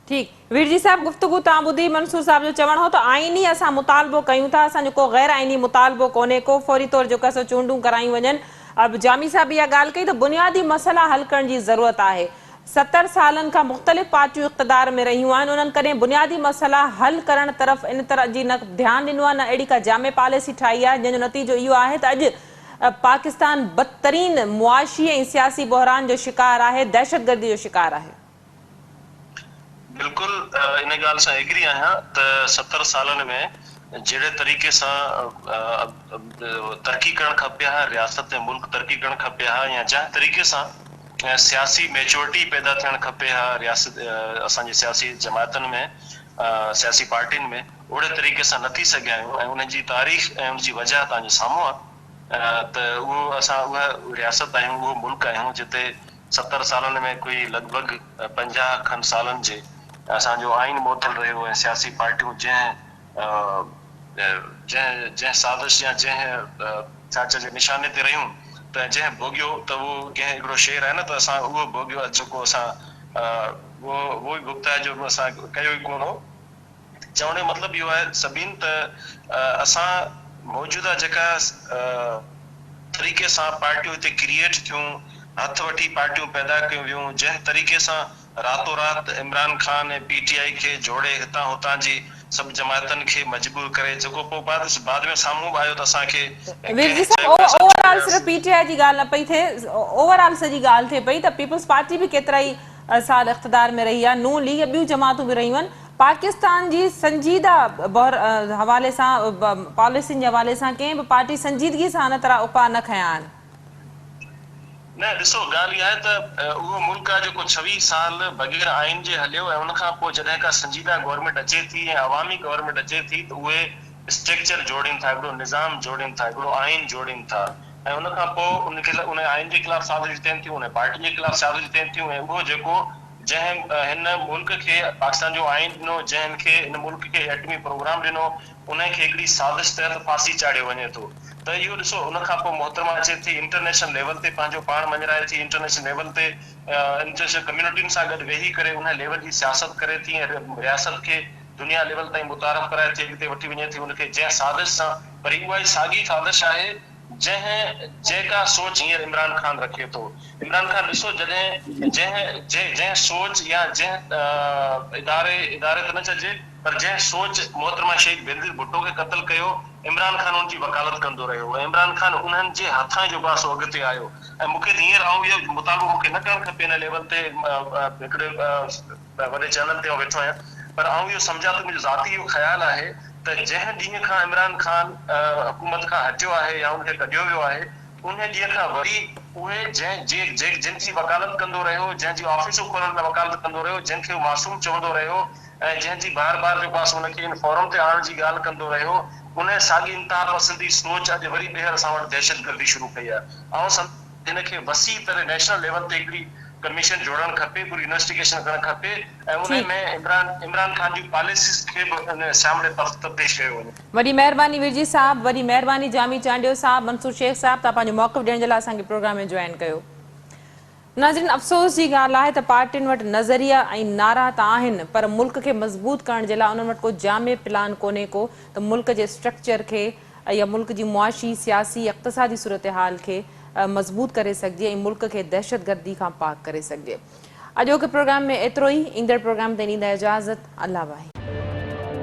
ٺيڪ ويرجي صاحب گفتگو تان ٻڌي منصور صاحب جو چوڻ هو ته آئيني اسان مطالبو ڪيون ٿا اسان جو ڪو غير آئيني مطالبو ڪونهي ڪو فوري طور جيڪو آهي سو چونڊون ڪرايون وڃن اب جامي صاحب اها ڳالهه ڪئي ته بنيادي مسئلا حل ڪرڻ جي ضرورت آهي 70 سالن کان مختلف پارٽيون اقتدار ۾ رهيون آهن انهن ڪڏهن بنيادي مسئلا حل ڪرڻ طرف ان طرح جي نه ڌيان ڏنو آهي نه اهڙي ڪا جامع پاليسي ٺاهي آهي جنهن جو نتيجو اهو آهي ته اڄ پاڪستان بدترين معاشي ۽ سياسي بحران جو شڪار آهي دهشتگردي جو شڪار آهي. بلڪل ان ڳالهه سان ايگري آهيان ته 70 سالن ۾ جهڙي طريقي سان ترقي ڪرڻ کپي ها رياست ۽ ملڪ ترقي ڪرڻ کپي ها يا جنهن طريقي سان سياسي ميچورٽي پيدا ٿيڻ کپي ها رياست اسان جي سياسي جماعتن ۾ سياسي پارٽين ۾ اوڙي طريقي سان نه ٿي سگهيا آهيون ۽ ان جي تاريخ ۽ ان جي وجهه توهان جي سامهون آهي ته اهو اسان اها رياست آهيون اهو ملڪ آهيون جتي 70 سالن ۾ ڪوئي لڳ ڀڳ 50 کن سالن جي اسان جو آئين معطل رهيو ۽ سياسي پارٽيون جنهن جنهن جنهن سازش يا جنهن ڇا چئجي نشاني تي رهيون ته جنهن ڀوڳيو ته اهو ڪنهن هڪڙو شعر آهي نه ته اسان اهو ڀوڳيو آهي جيڪو اسان اهو اهو ئي ڀڳتا آهي جو اسان ڪيو ئي ڪونه هو. چوڻ جو مطلب اهو آهي سبين ته اسان موجوده جيڪا طريقي سان پارٽيون هتي ڪريئيٽ ٿيون، هٿ وٺي پارٽيون پيدا ڪيون ويون، جنهن طريقي سان راتو رات عمران خان ۽ پي ٽي آء کي جوڙي هتان هتان جي سڀ جماعتن کي مجبور ڪري جيڪو پوء بعد بعد ۾ سامهون به آيو ته اسان کي ويرجي ڪنهن صاحب چيو ته اسان اوور آل ڇڏي صرف پي ٽي آء جي ڳالهه نه پئي ٿئي اوور آل سڄي ڳالهه ٿئي پئي ته پيپلز پارٽي به ڪيترائي سال اقتدار ۾ رهي آهي، نون ليگ ۽ ٻيون جماعتون به رهيون آهن، پاڪستان جي سنجيده حوالي سان پاليسين جي حوالي سان ڪنهن به پارٽي سنجيدگي سان ان طرح اپاء نه کنيا آهن. نه ڏسو ڳالهه اها آهي ته اهو ملڪ آهي جيڪو 26 سال بغير آئين جي هليو ۽ ان کان پوء جڏهن ڪا سنجيده گورنمينٽ اچي ٿي ۽ عوامي گورنمينٽ اچي ٿي ته اهي اسٽريڪچر جوڙين ٿا، هڪڙو نظام جوڙين ٿا، هڪڙو آئين جوڙين ٿا. ۽ ان کان پوء ان کي ان آئين جي خلاف سازشون ٿين ٿيون ان پارٽي جي خلاف سازشون ٿين ٿيون ۽ اهو جيڪو جنهن هن ملڪ کي پاڪستان جو آئين ڏنو جنهن کي هن ملڪ کي ايٽمي پروگرام ڏنو ان کي هڪڙي سازش تحت ڦاسي چاڙهيو وڃي ٿو ته اهو ڏسو ان کان پوء محترمه اچي ٿي انٽرنيشنل ليول تي پنهنجو پاڻ مڃرائي ٿي انٽرنيشنل ليول تي انٽرنيشنل ڪميونٽين سان گڏ ويهي ڪري ان ليول جي سياست ڪري ٿي ۽ رياست کي دنيا ليول تائين متعارف ڪرائي ٿي اڳتي وٺي وڃي ٿي ان کي جنهن سازش سان پر هي اها ئي ساڳي سازش آهي جنهن جيڪا سوچ هينئر عمران خان رکي ٿو. عمران خان ڏسو جڏهن جنهن جنهن سوچ يا جنهن اداري اداري ته نه چئجي پر جنهن سوچ محترمه شهيد بينظير ڀٽو کي قتل ڪيو عمران خان ان جي وڪالت ڪندو رهيو ۽ عمران خان انهن جي هٿان جيڪو آهي سو اڳتي آيو ۽ مون کي ته هينئر آئون اهو مطالبو مون کي نه ڪرڻ کپي هن ليول تي هڪڙي وڏي چينل تي آئون ويٺو آهيان پر آئون اهو سمجهان ٿو منهنجو ذاتي اهو خيال آهي ته جنهن ڏينهن کان عمران خان حڪومت کان هٽيو آهي يا ان کي ڪڍيو ويو آهي انهي ڏينهن کان وري اهي جنهن جي جي جن جي وڪالت ڪندو رهيو جنهن جي آفيسون کولڻ لاء وڪالت ڪندو رهيو جن کي هو معصوم چوندو رهيو ۽ جنهن جي بار بار جيڪو آهي سو ان کي ان فورم تي آڻڻ جي ڳالهه ڪندو رهيو انهي ساڳي انتها پسندي سوچ اڄ وري ٻيهر اسان وٽ دهشتگردي شروع ڪئي آهي آئون سمجهان هن کي وسيع طرح نيشنل ليول تي هڪڙي ڪميشن جوڙڻ کپي پوري انويسٽيگيشن ڪرڻ کپي ۽ انهي ۾ عمران عمران خان جون پاليسيز کي به ان سامهون تفتيش ڪيو وڃي. وڏي مهرباني ويرجي صاحب وڏي مهرباني جامي چانڊيو صاحب منصور شيخ صاحب توهان پنهنجو موقف ڏيڻ جي لاء اسان کي پروگرام ۾ جوائن ڪيو. ناظرين افسوس جي ڳالهه آهي ته پارٽين وٽ نظريا ۽ نعرا ته آهن پر ملڪ کي مضبوط ڪرڻ جي لاء انهن وٽ ڪو جامع پلان ڪونهي ڪو ته ملڪ جي اسٽرڪچر کي يا ملڪ جي معاشي، سياسي، اقتصادي صورتحال کي مضبوط ڪري سگهجي ۽ ملڪ کي دهشتگردي کان پاڪ ڪري سگهجي. اڄوڪي پروگرام ۾ ايترو ئي، ايندڙ پروگرام تائين ڏيندا اجازت، الله واهي.